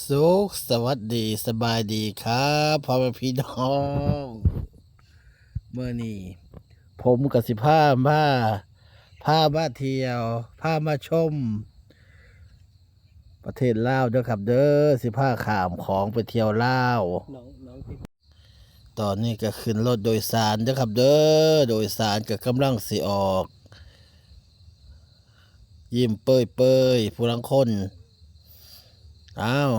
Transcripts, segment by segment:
ສຸກສະຫວັດດີ ສະບາຍດີຄັບ ພໍ່ແມ່ພີ່ນ້ອງ. ມື້ນີ້ຜົມກໍຊິພາມາ ພາມາທ່ຽວ ພາມາຊົມປະເທດລາວເດີຄັບເດີ. ຊິພາຂ້າມຂອງໄປທ່ຽວລາວ. ຕອນນີ້ກໍຂຶ້ນລົດໂດຍສານເດີຄັບເດີ. ໂດຍສານກໍກຳລັງຊິອອກ. ຍິ້ມເປີຍໆ ຜູ້ລາງຄົນ. ອ້າວ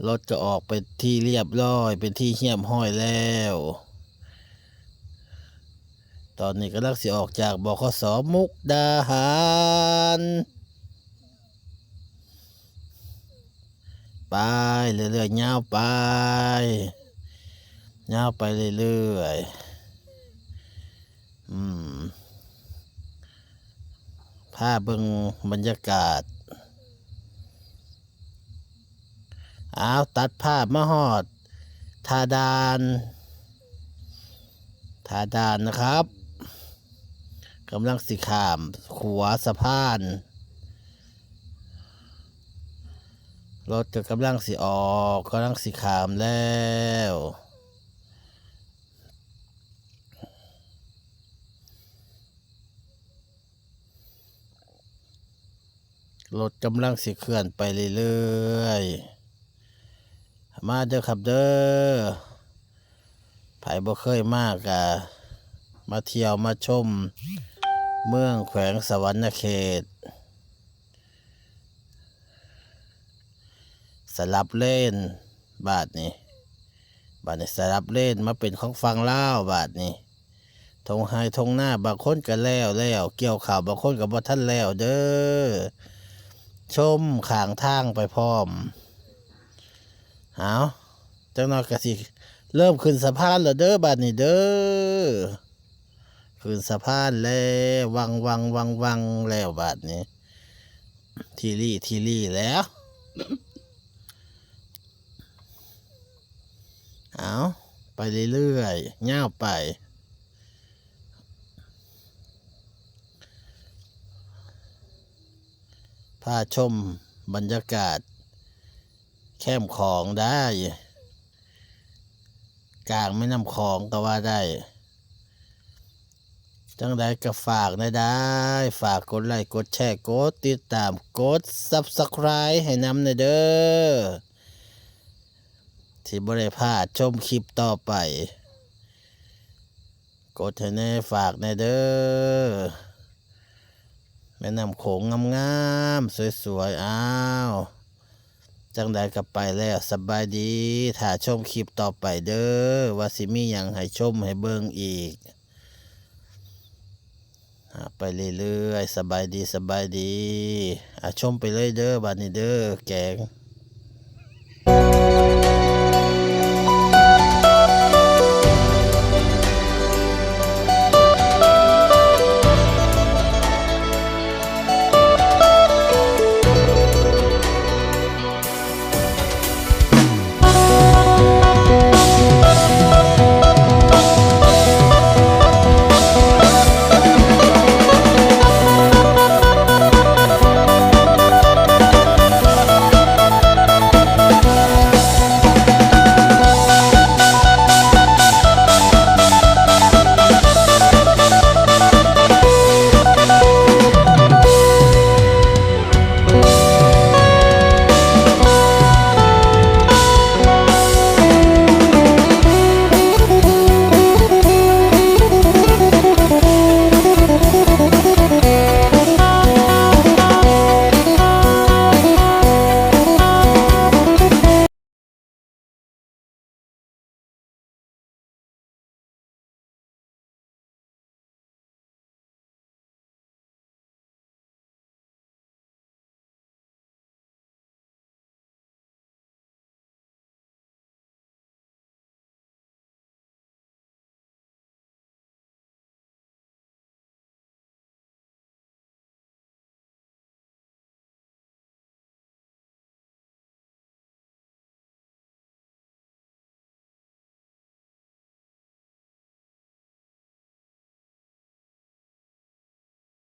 ລົດກໍອອກໄປທີ່ລຽບຮ້ອຍ ເປັນທີ່ຮຽບຮ້ອຍແລ້ວ. ຕອນນີ້ກຳລັງຊິອອກຈາກ ບຂສ ມຸກດາຫານ. ໄປເລື້ອຍໆ ຍາວໄປ ຍາວໄປເລື້ອຍໆ. ອືມ ພາເບິ່ງບັນຍາກາດ. ອ້າວ ຕັດພາບມາຮອດທ່າດ່ານ ທ່າດ່ານນະຄັບ. ກຳລັງຊິຂ້າມຂົວສະພານ. ລົດກໍກຳລັງຊິອອກ ກຳລັງຊິຂ້າມແລ້ວ. ລົດກຳລັງຊິເຄື່ອນໄປເລື້ອຍໆ. ມາເດີຄັບເດີ. ໃຜບໍ່ເຄີຍມາກະມາທ່ຽວມາຊົມເມືອງແຂວງສະຫວັນນະເຂດ. ສະຫຼັບເລນບາດນີ້ ບາດນີ້ສະຫຼັບເລນມາເປັນຂອງຝັ່ງລາວບາດນີ້. ທົ່ງໄຮ່ທົ່ງນາບາງຄົນກະແລ້ວແລ້ວ ກ່ຽວເຂົ້າບາງຄົນກະບໍ່ທັນແລ້ວເດີ. ຊົມຂ້າງທາງໄປພ້ອມ. ເອົາ ຈັກໜ່ອຍກະຊິເລີ່ມຂຶ້ນສະພານແລ້ວເດີບາດນີ້ເດີ. ຂຶ້ນສະພານແລ້ວ ວັງໆໆໆ ແລ້ວບາດນີ້ ທີລີ້ທີລີ້ແລ້ວ. ເອົາ ໄປເລື້ອຍໆ ຍາວໄປ. ພາຊົມບັນຍາກາດແຄມຂອງໄດ້ ກາງແມ່ນ້ຳຂອງກໍວ່າໄດ້. ຈັ່ງໃດກໍຝາກແດ່ໄດ໋ ຝາກກົດໄລ ກົດແຊ ກົດຕິດຕາມ ກົດ Subscribe ໃຫ້ນຳແດ່ເດີ ຊິບໍ່ໄດ້ພາດຊົມຄລິບຕໍ່ໄປ. ກົດໃຫ້ແດ່ ຝາກແດ່ເດີ. ແມ່ນ້ຳໂຂງງາມໆ ສວຍໆ. ອ້າວ ຈັ່ງໃດກໍໄປແລ້ວ ສະບາຍດີ. ຖ້າຊົມຄລິບຕໍ່ໄປເດີ ວ່າຊິມີຫຍັງໃຫ້ຊົມໃຫ້ເບິ່ງອີກ. ອ່າ ໄປເລື້ອຍໆ ສະບາຍດີ ສະບາຍດີ. ອ່າ ຊົມໄປເລີຍເດີ ບາດນີ້ເດີ ແກງ